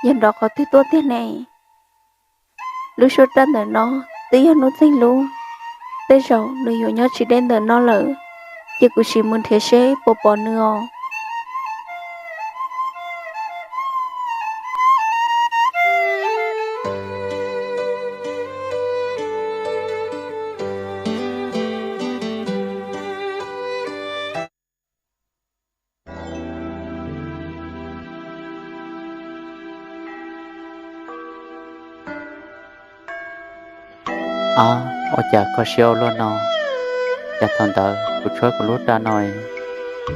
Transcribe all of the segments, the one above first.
yog nrov qhov twg tuaj tiag ne? Lub suab raj ntawm no twb yog Nuj Txeeg lub, tej zaum nws yuav nyob tsis deb ntawm no lawm, ces kuv sim mus nrhiav seb puas pom nws os. Ab, ua cas kho siab ua luaj no? Cas thaum ntawd kuv tshuab kuv lub raj no,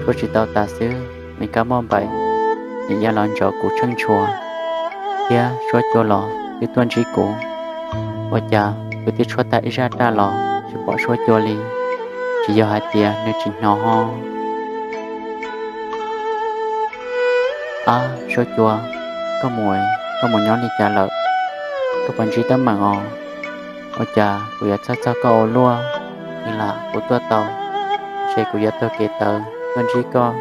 tshuab tsis tau tas xwb, me kab moj npaim nim ya los ntsog kuv tsheej tshua, thiab suab cua los twb tuaj ntsib kuv. Ua cas kuv twb tshuab tag ib zaj raj los tsis pom suab cua li, tsis yog hais tias nws tsis hnov ho. Ab, suab cua, koj mus, koj mus nyob li cas lawm? Koj puas ntsib teeb meem os? Ua cas kuv yuav txhawj txog koj ua luaj? Nim lam kuv tuaj tau, ntshe kuv yuav taug kev tawv tuaj ntsib koj,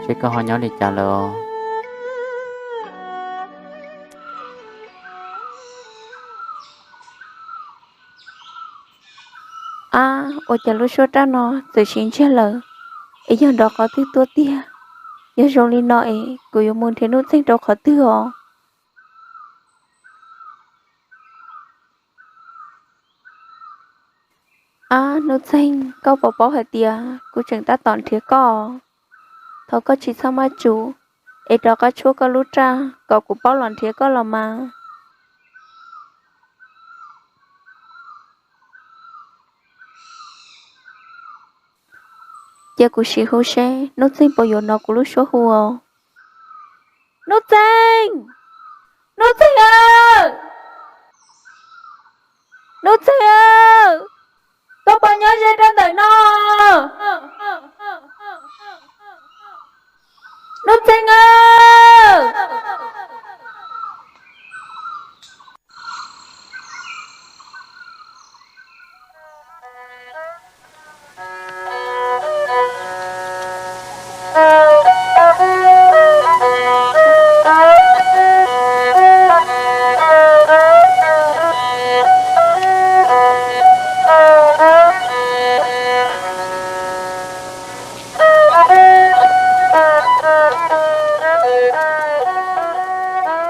seb koj ho nyob li cas lawm os. Ab, ua cas lub suab raj no txawm sim ntsiag lawm, es yog nrov qhov twg tuaj tiag? Yog zoo li no es kuv yuav mus nrhiav Nuj Txeeg rau qhov twg os? Ab, Nuj Txeeg, koj puas paub hais tias kuv tseem tab tom nrhiav koj? Thov koj tsis txhob maj tsum, es rov qab tshuab koj lub raj kom kuv paub los nrhiav koj los mas. Cia kuv sim hu seb Nuj Txeeg puas yuav hnov kuv lub suab hu os. Nuj Txeeg! Nuj Txeeg aw! Nuj Txeeg aw! Koj puas nyob ze rau ntawm no? Nuj Txeeg aw!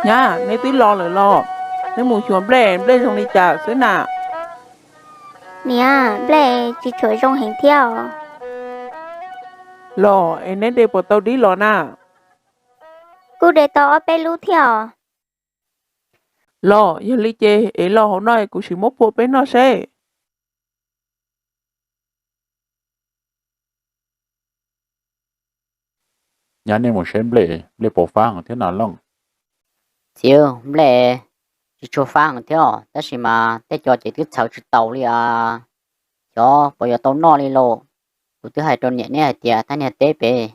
Nyab, neb twb los lawm los? Neb mus xyuas nplej, nplej zoo li cas xwb na? Niam, nplej tsis tshua zoo heev thiab os. Los es neb de puas tau dib los na? Kuj de tau ob peb lub thiab os. Los yog li ces es los hauv no kuv sim muab phua peb noj seb. Nyab, nej mus saib nplej, nplej puas fab heev thiab na Looj? Txiv, nplej tsis tshua fab heev thiab os, tab sis mas tej co ces twb txhawv tsis taus li as. Xyov puas yuav tau noj li lauj. Kuv twb hais rau niam neb hais tias thaj niag teb pem,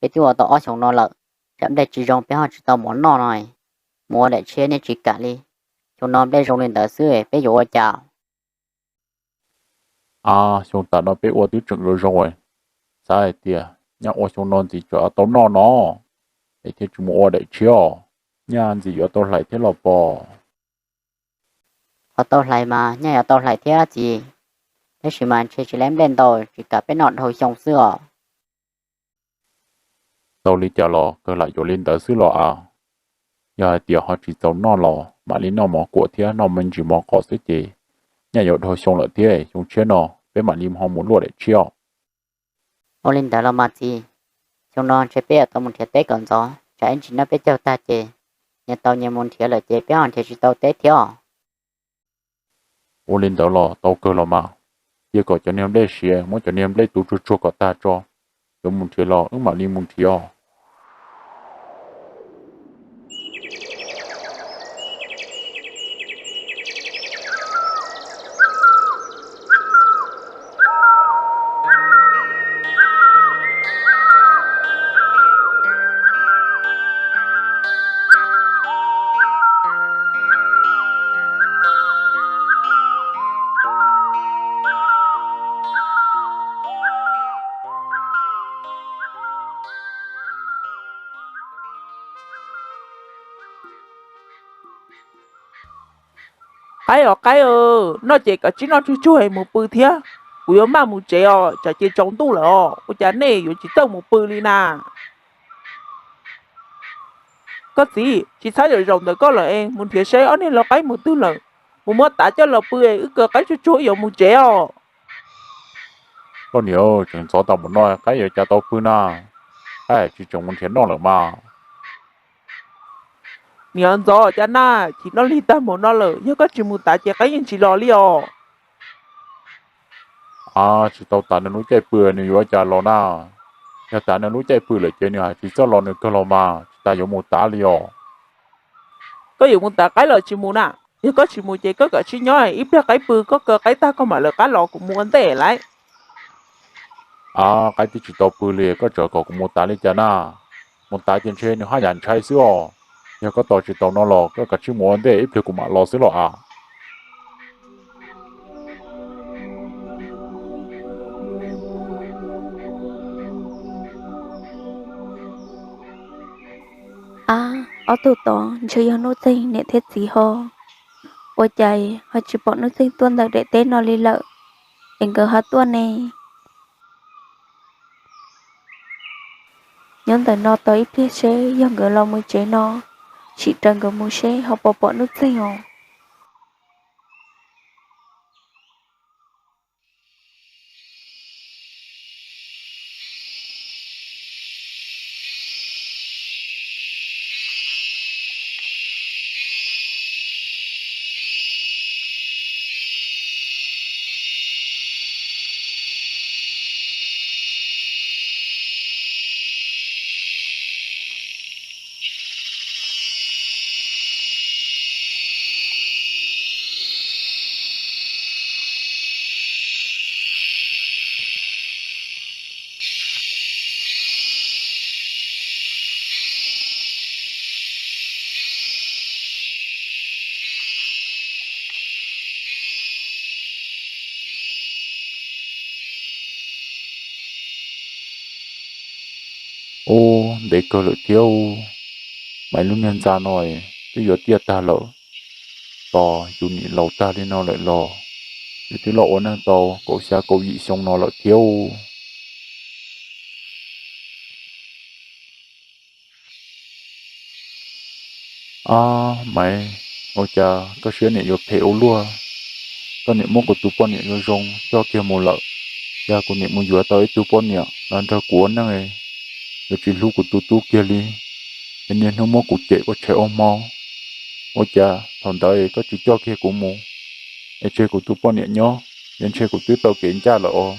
peb twb ua tau ob xyoos no lawm, tsam nplej tsis zoo peb ho tsis tau mov noj no. Mus ua daim tshiab neb tsis kam li. Xyoo no nplej zoo li ntawd xwb peb yuav ua cas? Ab, xyoo tas no peb ua twb tseem zoo zoo, xav hais tias nyaj ua xyoo no ntxiv tsam tau noj no, es thiaj tsis mus ua daim tshiab os. Nyaj ntxiv yuav tau hlais thiab los pom. Ho tau hlais mas nyaj yuav tau hlais thiab txiv, tab sis mas ntshe tsis lab nplej ntau, tsis kam peb noj dhau xyoo xwb os. Tau li cas los kawg lam yuav li ntawd xwb los as. Yog hais tias ho tsis txaus noj los mam li noj mov kuam thiab noj me ntsis mov qos xwb ces nyaj yuav dhau xyoo lawm thiab, xyoo tshiab no peb mam li ho mus luaj daim tshiab. Ua li ntawd los mas txiv, xyoo no ntshe peb yuav tau mus nrhiav teb kom ntxov, tsam ib ntsis no peb caug tag ces nyias tau nyias mus nrhiav lawm ces peb ho nrhiav tsis tau teb thiab os. Ua li ntawd los tau kawg los mas, cia kom cov niag nplej siav, muab cov niag nplej tu tsuag tsuag kom tag tso, yuav mus nrhiav los wb mam li mus nrhiav os. Qaib os qaib, noj ces kav tsij noj tsuag tsuag es mus pw thiab. Kuv yuav maj mus tsev os, tsam ces tsaus ntuj lawm os, ua cas nej yuav tsis txawj mus pw li na? Koj txiv, tsis txhob zaum zaum ntawm koj lawm es mus nrhiav seb ob niag lau qaib mus twg lawm, mus muab tav coj los pw es wb kaw qaib tsuag tsuag wb yuav mus tsev os. Koj niam, tseem ntxov tas npaum no qaib yuav cas tau pw na? Qaib tsis tseem mus nrhiav noj lawm mas. Niam ntxov cas na, chim noj lig tag npaum no lawm, yog koj tsis mus tav ces qaib yeej tsis los li os. A, tsis tau tav nws lub caij pw nws yuav cas los na? Yog tav nws lub caij pw lawm ces nws hais tsis txawj los nws kawg los mas, tsis tas yuav mus tav li os. Koj yuav mus tav qaib los tsis mus na? Yog koj tsis mus ces koj kav tsij nyob ib pliag qaib pw, koj kaw qaib tag koj mam lawv qab los kuv mus ua ntej lawm. A, qaib twb tsis tau pw li koj tseem kom kuv mus tav li cas na? Mus tav ces ntshe nws haj yam ntshai xwb os. Yog koj tos tsis tau no los koj kav tsij mus ua ntej ib pliag kuv mam los xwb los as. Ab, ob tug tod ntshe yog Nuj Txeeg niam thiab txiv ho. Ua cas ho tsis pom Nuj Txeeg tuaj ntawm daim teb no li lawm, es nkawd ho tuaj ne? Nyob ntawm no tos ib pliag seb yog nkawd los mus tsev no, sim raws nkawd mus seb ho puas pom Nuj Txeeg os. Ub, ntev kawg lawm thiab. Maiv lub niag ntxa no twb yuav tiaj tag lawm. Tos yus niam laus tag li no lawm los yus twb los ua neej tau kaum xya kaum yim xyoo no lawm thiab. Ab Maiv, ua cas koj siab niam yuav phem ua luaj? Koj niam muab kuv tus poj niam zoo zoo coj kiag mus lawm. Yog kuv niam mus yuav tau ib tug poj niam los nrog kuv ua neej, yuav tsis hlub kuv tus tub kiag li, es niaj hnub muab kuv cem ua tshais ua hmo. Ua cas thaum ntawd koj tsis coj kiag kuv mus, es tseg kuv tus poj niam nyob, es ntshe kuv twb tau kev ncaj lawm os.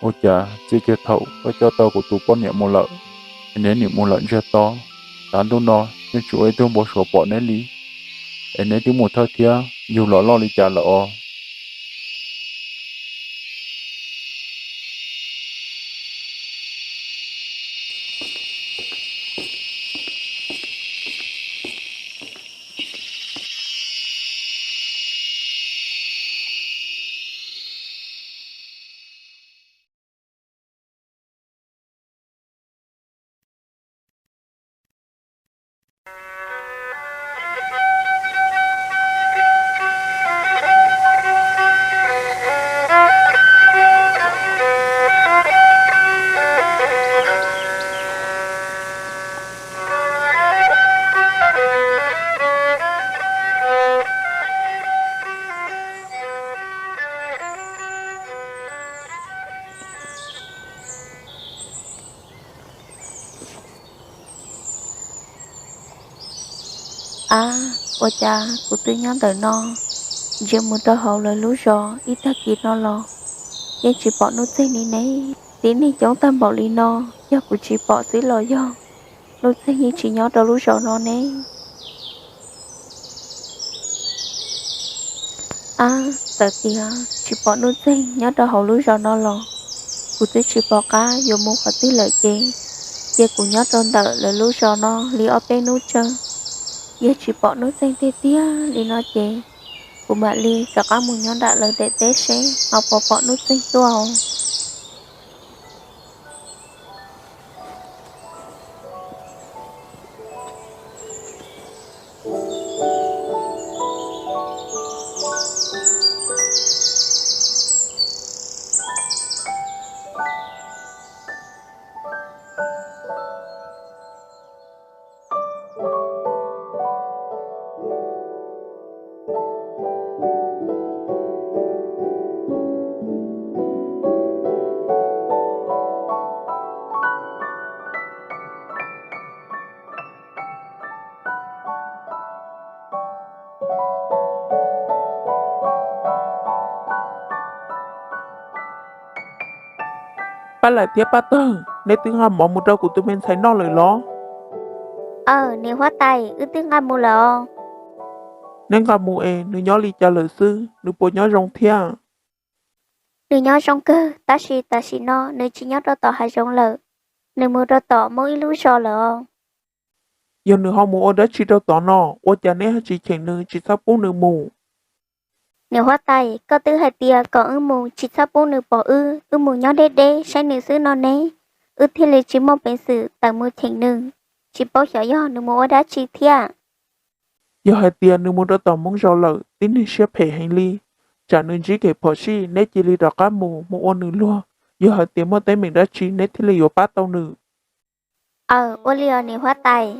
Ua cas txij kiag thaum koj coj tau kuv tus poj niam mus lawm, es neb nim mus lawm ntsiag to, tav ntuj no yeej tsis ua ib tug npau suav pom neb li, es neb twb mus thawj thiab yug los loj li cas lawm os? Ab, ua cas kuv twb nyob ntawm no, ntsia mus rau hauv lawv lub zos ib tag kis no los yeej tsis pom Nuj Txeeg li ne. Tib neeg coob tag npaum li no, yog kuv tsis pom xwb los yog Nuj Txeeg yeej tsis nyob rau lub zos no ne? Ab, txawm tias tsis pom Nuj Txeeg nyob rau hauv lub zos no los kuv twb tsis pom qab yuav mus qhov twg lawm ces, cia kuv nyob rau ntawm lawv lub zos no li ob peb hnub tsawg. Yog tsis pom Nuj Txeeg tiag tiag li no ces, kuv mam li rov qab mus nyob nram lawv daim teb seb ho puas pom Nuj Txeeg tuaj os. Paj Laim thiab Paj Tawg, neb twb nqa mov mus rau kuv tus me ntxhais noj lawm los? Aws, niam huab tais, wb twb nqa mus lawm os. Neb nqa mus es nws nyob li cas lawm xwb, nws puas nyob zoo thiab? Nws nyob zoo kawg, tab sis tam sim no nws tsis nyob rau tom hav zoov lawm, nws mus rau tom Hmoob ib lub zos lawm os. Yog nws ho mus ua dab tsi rau tod no, ua cas neb ho tsis cheem nws, tsis txhob pub nws mus? Niam huab tais, koj twb hais tias kom wb mus tsis txhob pub nws pom wb, wb mus nyob deb deb saib nws xwb no ne, wb thiaj li tsis muaj peev xwm tawm mus cheem nws, tsis paub xyov yog nws mus ua dab tsi thiab. Yog hais tias nws mus rau tom Hmoob zos lawm, tib neeg siab phem heev li, tsam nws ntsib kev phom sij, neb cia li rov qab mus, mus ua nws luag, yog hais tias muaj teeb meem dab tsi neb thiaj li yuav pab tau nws. Aws, ua li os niam huab tais.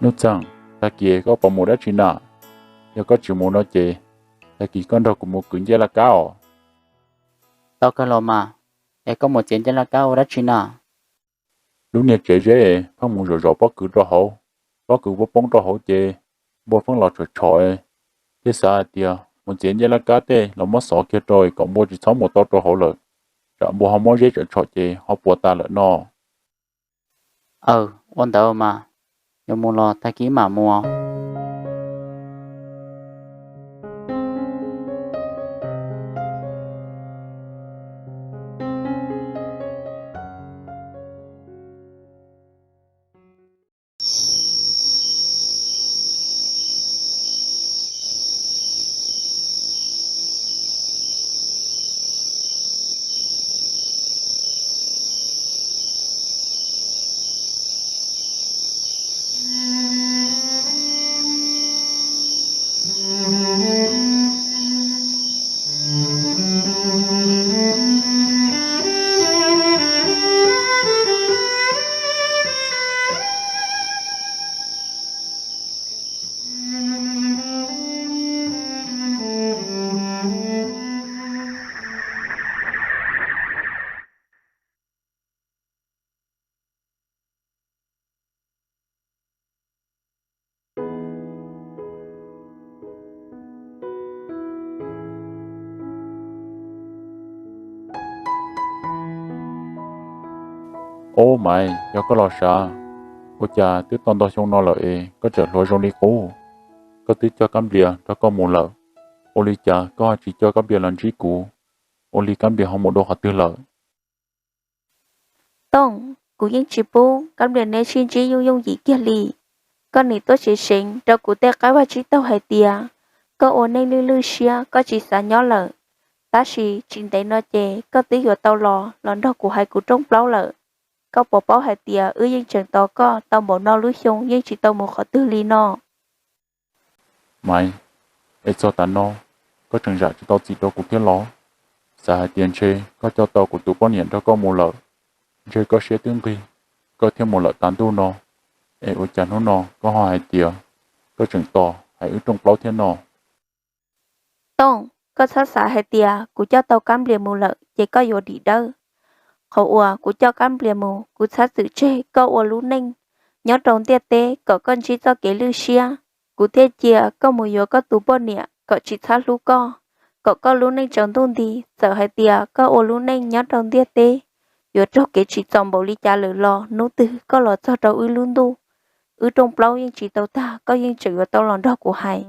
Nuj Txeeg, tag kis koj puas mus dab tsi na? Yog koj tsis mus no ces tag kis koj nrog kuv mus kwv ncej laj kab os. Tau kawg los mas, es koj mus txiav ncej laj kab ua dab tsi na? Lub niag tsev zeb pheej mus zom zov pob kws rau hauv, pob kws poob poob rau hauv ces npua pheej los tshom tshom, thiaj xav hais tias mus txiav ncej laj kab tej los muab xov kiag rau kom npua tsis txhob mus tau rau hauv lawm, tsam npua ho muab zeb tshom tshom ces ho puas tas lawm no. Aws, ua ntawd mas, yuav mus los tag kis mam mus. Ob Maiv, yog koj los sav, ua cas twb tau ntau xyoo no lawm es koj tseem hluas zoo li qub? Koj twb coj Kab Nplias nrog koj mus lawm, ua li cas koj ho tsis coj Kab Nplias los ntsib kuv? Ua li Kab Nplias ho mus dua qhov twg lawm? Tooj, kuv yeej tsis pub Kab Nplias neb sib ntsib yooj yooj yim kiag li. Koj nim tuaj seev seev rau kuv tej qab vaj tsib taug hais tias koj ua neej lwj lwj siab, koj tsis xav nyob lawm. Tab sis tsis ntev no ces koj twb yuav tau los, los nrog kuv hais kuv rooj plaub lawm. Koj puas paub hais tias wb yeej tseem tos koj tau npaum no lub xyoo yeej tsis tau mus qhov twg li no? Maiv, es txog tav no koj tseem zam tsis tau txim rau kuv thiab los? Xav hais tias ntshe koj coj tau kuv tus poj niam nrog koj mus lawm, ntshe koj siab twb nqig, koj thiaj mus lawm tav ntuj no. Es ua cas hnub no koj ho hais tias koj tseem tos hais wb rooj plaub thiab no? Tooj, koj txhob xav hais tias kuv coj tau Kab Nplias mus lawm ces koj yuav dim dawb. Qhov uas kuv coj Kab Nplias mus, kuv txhob txwm tseg koj ua lub neej nyob rau ntiaj teb kom koj ntsib txoj kev lwj siab. Kuv thiaj cia koj mus yuav koj tus poj niam kom tsis txhob hlub koj, kom koj lub neej tsaus ntuj nti. Txawm hais tias koj ua lub neej nyob rau ntiaj teb yuav raug kev tsim txom npaum li cas lawm los hnub twg koj los txog rau wb lub ntuj, wb rooj plaub yeej tsis tau tag, koj yeej tseem yuav tau los nrog kuv hais.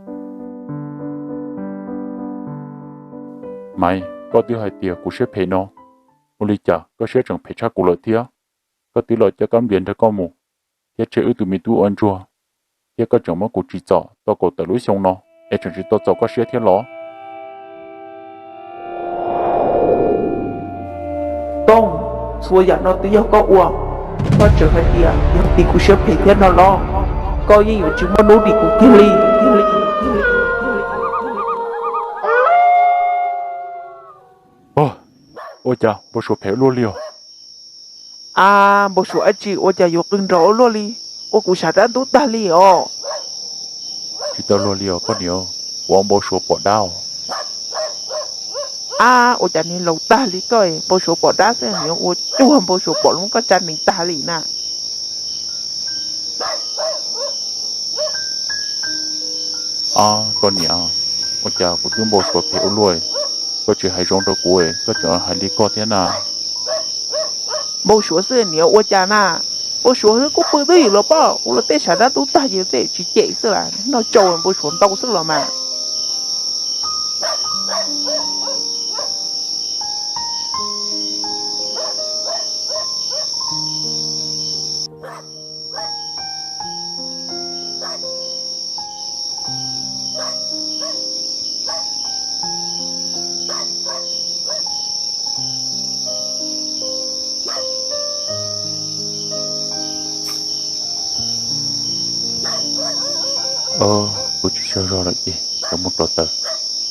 Maiv, koj twb hais tias kuv siab phem no, ua li cas koj siab tseem phem tshaj kuv lawm thiab? Koj twb los coj Kab Nplias nrog koj mus, thiab tseg wb tus me tub ua ntsuag, thiab koj tseem muab kuv tsim txom tau kaum tawm lub xyoo no, es tseem tsis tau txaus koj siab thiab los? Txhua yam no twb yog koj ua, koj tseem hais tias yog tim kuv siab phem thiab no los, koj yeej yuav tsis muaj hnub dim kuv kiag li. Ua cas npau suav phem ua luaj li os? A, npau suav dab tsi ua cas yuav qw nrov ua luaj li, ua kuv sav dab ntub tag li os. Tsis tau luag li os koj niam, kuv ua npau suav pom dab os. A, ua cas niag laus tag li koj, npau suav pom dab xwb niag ua cuag npau suav pom lub koj tsa nees tag li na. Koj niam, ua cas kuv twb npau suav phem ua luaj, koj tsis hais zoo rau kuv, koj tseem hais li koj thiab na. Npau suav xwb niag ua cas na, npau suav xwb kuj pw twb ywm los pob, ua luaj tej sav dab ntub tag ces tej tsis cem xwb las, noj tsau npau suav ntau xwb los mas. Kuv tsis tsaug zog lawm ces kuv mus rauv taws,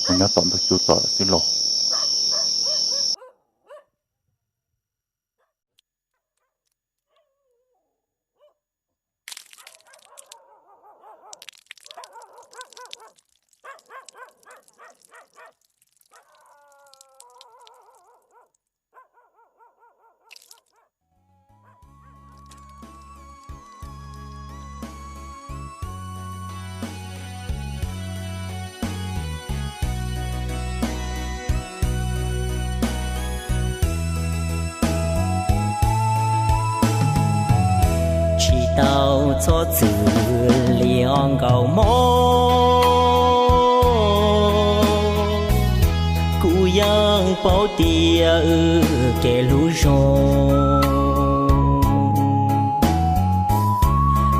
mus nyob tom ntug cub tom lawm xwb los. Tsis tau txhob txwm li o nkaus mog, kuv yeej paub tias wb kev hlub zoo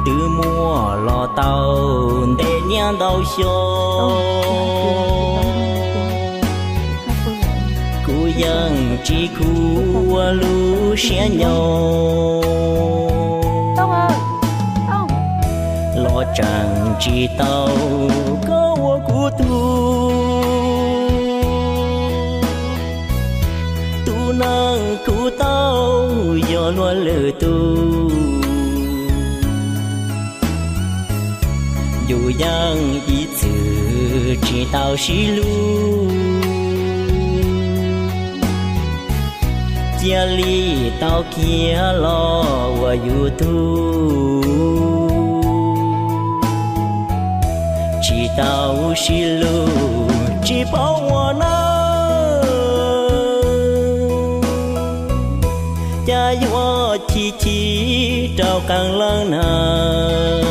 twb muaj los tau ntev niaj ntau xyoo. Kuv yeej tsis khuv ua lub siab nyob, los tseem tsis tau koj ua kuv tug. Tus neeg kuv tau yog luag lwm tus, yus yeej ib txwm tsis tau sib hlub, cia li tau kiag los ua yus tug. Tsis tau sib hlub tsis paub ua neej, cas yuav chim chim rau qee leej neeg.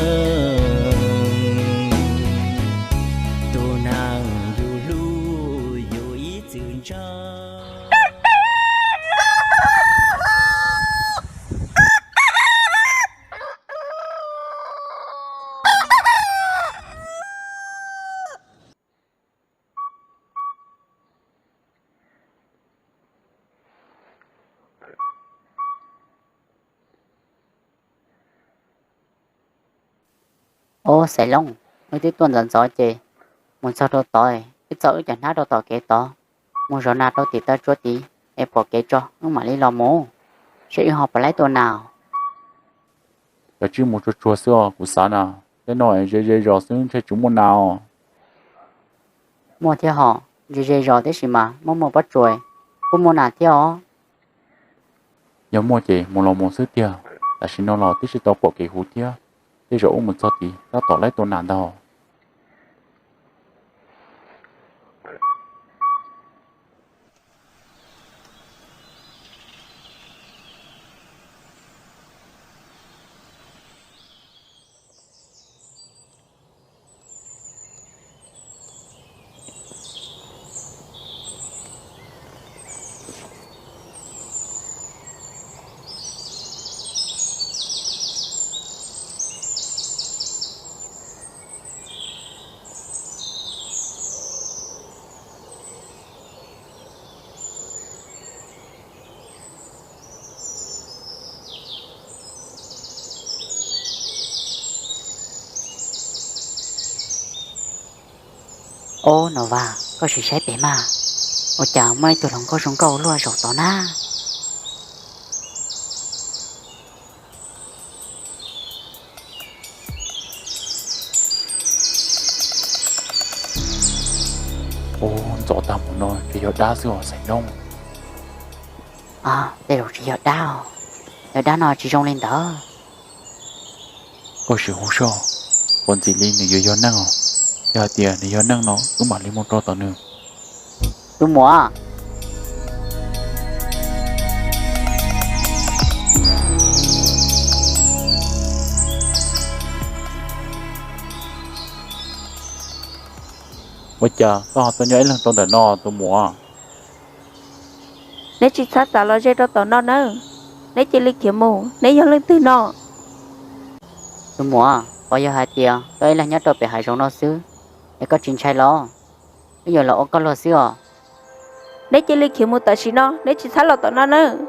Tus neeg yus hlub yus ib txwm ntshaw. Ob, Xaiv Looj, wb twb tuaj ntxov ntxov ces mus txog rau tod, wb txo wb cov hnab rau tom kev tod, mus zov nas rau tim taw tsua tid es pom kev tso wb mam li los mus, seb wb ho puas laib tua nas. Kav tsij mus tsuag tsuag xwb os, kuv xav na, tej no ze ze zos xwb ntshe tsis muaj nas os. Muaj thiab hos, ze ze zos tib si mas muaj muaj pob tsuas, kuj muaj nas thiab os. Yog muaj ces mus los mus xwb tiag, tam sim no los twb tsis tau pom kev huv thiab, tej zaum wb mus txog tid tab tom laib tua nas ntag. Ub, Nom Vas, koj sim saib pem mas, ua cas muaj ib tug hluas nkauj zoo nkauj luaj zaum tod na? Ub, ntxov tag mus no ces yog dab xwb os Xaiv Looj. Tej zaum tsis yog dab os, yog dab no tsis zoo li ntawd. Koj sim hu soj, puas ntxim li nws yuav yog neeg os? Yog hais tias nws yog neeg no wb mam li mus rau tom nws. Tus muam, ua cas koj ho tuaj nyob ib leeg rau ntawm no tus muam? Neb tsis txhob xav los ze rau tom no nawb, neb cia li khiav mus, neb yog leej twg no? Tus muam, puas yog hais tias koj ib leeg nyob rau pem hav zoov no xwb es koj tsis ntshai los? Wb yuav los ua koj luag xwb os. Neb cia li khiav mus tam sim no, neb tsis txhob los tom no nawb.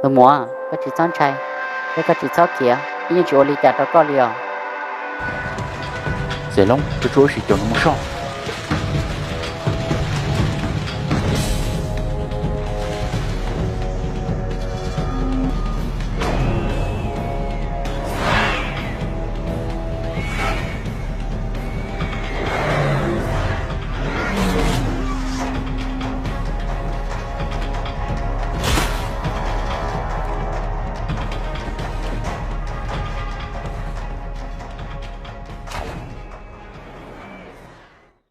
Tus muam, koj tsis txhob ntshai, thiab koj tsis txhob khiav, wb yeej tsis ua li cas rau koj li os. Xaiv Looj, tsuag tsuag wb sim caum nws mus soj.